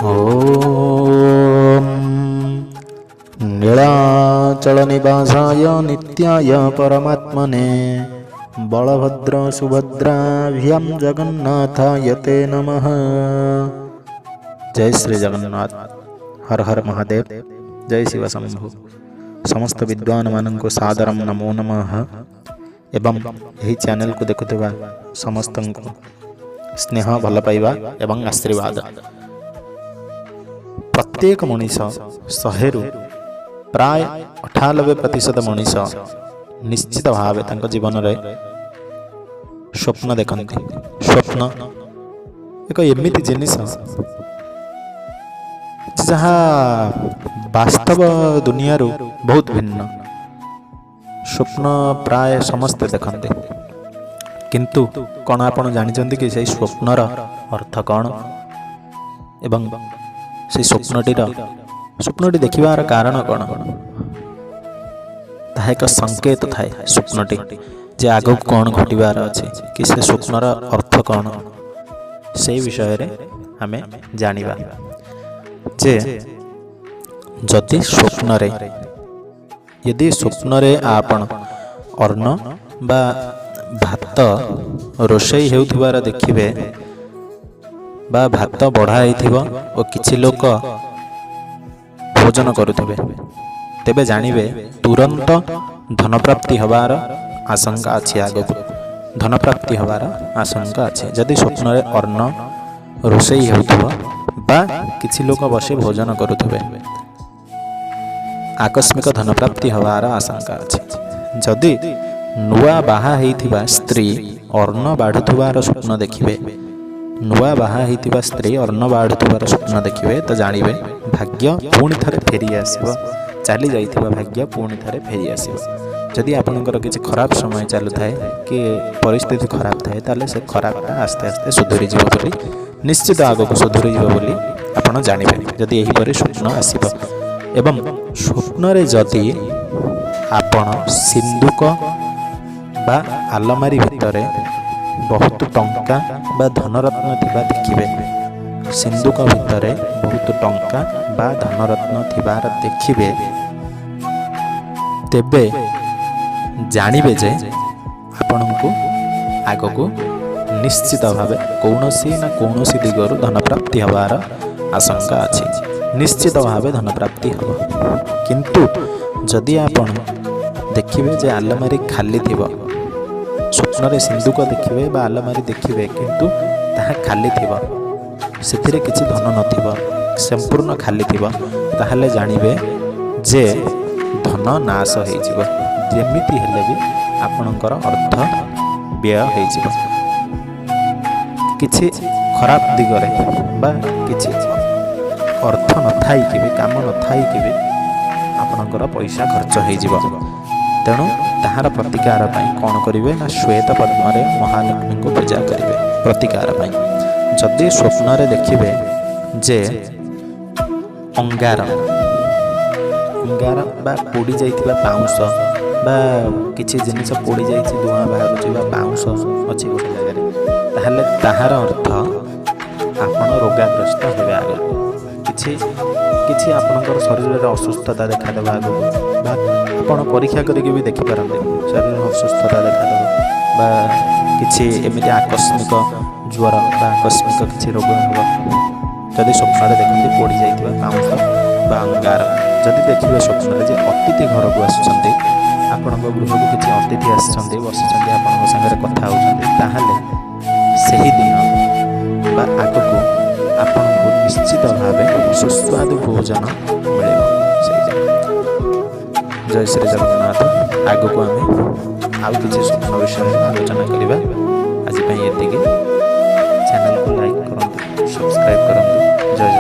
ॐ ନୀଳାଚଳ ନିବାସାୟ ନିତ୍ୟାୟ ପରମାତ୍ମନେ ବଳଭଦ୍ର ସୁଭଦ୍ରାଭ୍ୟାಂ ଜଗନ୍ନାଥାୟ ତେ ନମଃ। ଜୟ ଶ୍ରୀ ଜଗନ୍ନାଥ, ହର ହର ମହାଦେବ, ଜୟ ଶିବ ଶମ୍ଭୁ। ସମସ୍ତ ବିଦ୍ୱାନମାନଙ୍କୁ ସାଦରମ ନମୋ ନମଃ ଏବଂ ଏହି ଚ୍ୟାନେଲକୁ ଦେଖୁଥିବା ସମସ୍ତଙ୍କୁ ସ୍ନେହ, ଭଲ ପାଇବା ଏବଂ ଆଶୀର୍ବାଦ। ପ୍ରତ୍ୟେକ ମଣିଷ, 100ରୁ ପ୍ରାୟ 98% ମଣିଷ ନିଶ୍ଚିତ ଭାବେ ତାଙ୍କ ଜୀବନରେ ସ୍ୱପ୍ନ ଦେଖନ୍ତି। ସ୍ୱପ୍ନ ଏକ ଏମିତି ଜିନିଷ ଯାହା ବାସ୍ତବ ଦୁନିଆରୁ ବହୁତ ଭିନ୍ନ। ସ୍ୱପ୍ନ ପ୍ରାୟ ସମସ୍ତେ ଦେଖନ୍ତି, କିନ୍ତୁ କ'ଣ ଆପଣ ଜାଣିଛନ୍ତି କି ସେଇ ସ୍ୱପ୍ନର ଅର୍ଥ କ'ଣ ଏବଂ ସେଇ ସ୍ୱପ୍ନଟି ଦେଖିବାର କାରଣ କ'ଣ? ତାହା ଏକ ସଂକେତ ଥାଏ ସ୍ୱପ୍ନଟି ଯେ ଆଗକୁ କ'ଣ ଘଟିବାର ଅଛି କି ସେ ସ୍ୱପ୍ନର ଅର୍ଥ କ'ଣ, ସେଇ ବିଷୟରେ ଆମେ ଜାଣିବା ଯେ ଯଦି ସ୍ୱପ୍ନରେ ଆପଣ ଅନ୍ନ ବା ଭାତ ରୋଷେଇ ହେଉଥିବାର ଦେଖିବେ ବା ଭାତ ବଢ଼ା ହେଇଥିବ ଓ କିଛି ଲୋକ ଭୋଜନ କରୁଥିବେ, ତେବେ ଜାଣିବେ ତୁରନ୍ତ ଧନପ୍ରାପ୍ତି ହେବାର ଆଶଙ୍କା ଅଛି। ଆଗକୁ ଧନପ୍ରାପ୍ତି ହେବାର ଆଶଙ୍କା ଅଛି। ଯଦି ସ୍ୱପ୍ନରେ ଅନ୍ନ ରୋଷେଇ ହେଉଥିବ ବା କିଛି ଲୋକ ବସି ଭୋଜନ କରୁଥିବେ, ଆକସ୍ମିକ ଧନପ୍ରାପ୍ତି ହେବାର ଆଶଙ୍କା ଅଛି। ଯଦି ନୂଆ ବାହା ହେଇଥିବା ସ୍ତ୍ରୀ ଅନ୍ନ ବାଢ଼ୁଥିବାର ସ୍ୱପ୍ନ ଦେଖିବେ, ନୂଆ ବାହା ହେଇଥିବା ସ୍ତ୍ରୀ ଅନ୍ନ ବାଢ଼ୁଥିବାର ସ୍ୱପ୍ନ ଦେଖିବେ, ତ ଜାଣିବେ ଭାଗ୍ୟ ପୁଣି ଥରେ ଫେରି ଆସିବ। ଚାଲି ଯାଇଥିବା ଭାଗ୍ୟ ପୁଣି ଥରେ ଫେରି ଆସିବ। ଯଦି ଆପଣଙ୍କର କିଛି ଖରାପ ସମୟ ଚାଲୁଥାଏ କି ପରିସ୍ଥିତି ଖରାପ ଥାଏ, ତାହେଲେ ସେ ଖରାପଟା ଆସ୍ତେ ଆସ୍ତେ ସୁଧୁରିଯିବ ବୋଲି, ନିଶ୍ଚିତ ଆଗକୁ ସୁଧୁରିଯିବ ବୋଲି ଆପଣ ଜାଣିବେ, ଯଦି ଏହିପରି ସ୍ୱପ୍ନ ଆସିବ। ଏବଂ ସ୍ୱପ୍ନରେ ଯଦି ଆପଣ ସିନ୍ଦୁକ ବା ଆଲମାରି ଭିତରେ ବହୁତ ଟଙ୍କା ବା ଧନରତ୍ନ ଥିବା ଦେଖିବେ, ସିନ୍ଦୁକ ଭିତରେ ବହୁତ ଟଙ୍କା ବା ଧନରତ୍ନ ଥିବାର ଦେଖିବେ, ତେବେ ଜାଣିବେ ଯେ ଆପଣଙ୍କୁ ଆଗକୁ ନିଶ୍ଚିତ ଭାବେ କୌଣସି ନା କୌଣସି ଦିଗରୁ ଧନପ୍ରାପ୍ତି ହେବାର ଆଶଙ୍କା ଅଛି। ନିଶ୍ଚିତ ଭାବେ ଧନପ୍ରାପ୍ତି ହେବ। କିନ୍ତୁ ଯଦି ଆପଣ ଦେଖିବେ ଯେ ଆଲମାରି ଖାଲି ଥିବ, ସ୍ୱପ୍ନରେ ସିନ୍ଦୁକ ଦେଖିବେ ବା ଆଲମାରି ଦେଖିବେ, କିନ୍ତୁ ତାହା ଖାଲି ଥିବ, ସେଥିରେ କିଛି ଧନ ନଥିବ, ସମ୍ପୂର୍ଣ୍ଣ ଖାଲି ଥିବ, ତାହେଲେ ଜାଣିବେ ଯେ ଧନ ନାଶ ହେଇଯିବ। ଯେମିତି ହେଲେ ବି ଆପଣଙ୍କର ଅର୍ଥ ବ୍ୟୟ ହେଇଯିବ କିଛି ଖରାପ ଦିଗରେ ବା କିଛି ଅର୍ଥ ନଥାଇକି ବି, କାମ ନଥାଇକି ବି ଆପଣଙ୍କର ପଇସା ଖର୍ଚ୍ଚ ହେଇଯିବ। ତେଣୁ ତାହାର ପ୍ରତିକାର ପାଇଁ କ'ଣ କରିବେ ନା ଶ୍ୱେତ ପଦ୍ମରେ ମହାଲକ୍ଷ୍ମୀଙ୍କୁ ପୂଜା କରିବେ ପ୍ରତିକାର ପାଇଁ। ଯଦି ସ୍ୱପ୍ନରେ ଦେଖିବେ ଯେ ଅଙ୍ଗାର ଅଙ୍ଗାର ବା ପୋଡ଼ି ଯାଇଥିବା ପାଉଁଶ ବା କିଛି ଜିନିଷ ପୋଡ଼ି ଯାଇଛି, ଧୂଆଁ ବାହାରୁଛି ବା ପାଉଁଶ ଅଛି ଗୋଟେ ଜାଗାରେ, ତାହେଲେ ତାହାର ଅର୍ଥ ଆପଣ ରୋଗାଗ୍ରସ୍ତ ହେବେ। ଆଗକୁ କିଛି କିଛି ଆପଣଙ୍କର ଶରୀରରେ ଅସୁସ୍ଥତା ଦେଖାଦେବ ଆଗକୁ ବା ଆପଣ ପରୀକ୍ଷା କରିକି ବି ଦେଖିପାରନ୍ତି, ଶରୀରରେ ଅସୁସ୍ଥତା ଦେଖାଦେବ ବା କିଛି ଏମିତି ଆକସ୍ମିକ ଜ୍ୱର ବା ଆକସ୍ମିକ କିଛି ରୋଗ ହେବ, ଯଦି ସ୍ୱପ୍ନରେ ଦେଖନ୍ତି ପୋଡ଼ି ଯାଇଥିବା ପାଉଁଶ ବା ଅଙ୍ଗାର। ଯଦି ଦେଖିବେ ସ୍ୱପ୍ନରେ ଯେ ଅତିଥି ଘରକୁ ଆସୁଛନ୍ତି, ଆପଣଙ୍କ ଗୃହକୁ କିଛି ଅତିଥି ଆସିଛନ୍ତି, ବସିଛନ୍ତି, ଆପଣଙ୍କ ସାଙ୍ଗରେ କଥା ହେଉଛନ୍ତି, ତାହେଲେ ସେହି ଦିନ ବା ଆଗକୁ ଆପଣଙ୍କୁ ନିଶ୍ଚିତ ଭାବେ ସୁସ୍ୱାଦୁ ଭୋଜନ ମିଳିବ ସେଇଦିନ। ଜୟ ଶ୍ରୀ ଜଗନ୍ନାଥ। ଆଗକୁ ଆମେ ଆଉ କିଛି ସ୍ୱପ୍ନ ବିଷୟରେ ଆଲୋଚନା କରିବା। ଆଜି ପାଇଁ ଏତିକି। ଚ୍ୟାନେଲକୁ ଲାଇକ୍ କରନ୍ତୁ, ସବସ୍କ୍ରାଇବ୍ କରନ୍ତୁ।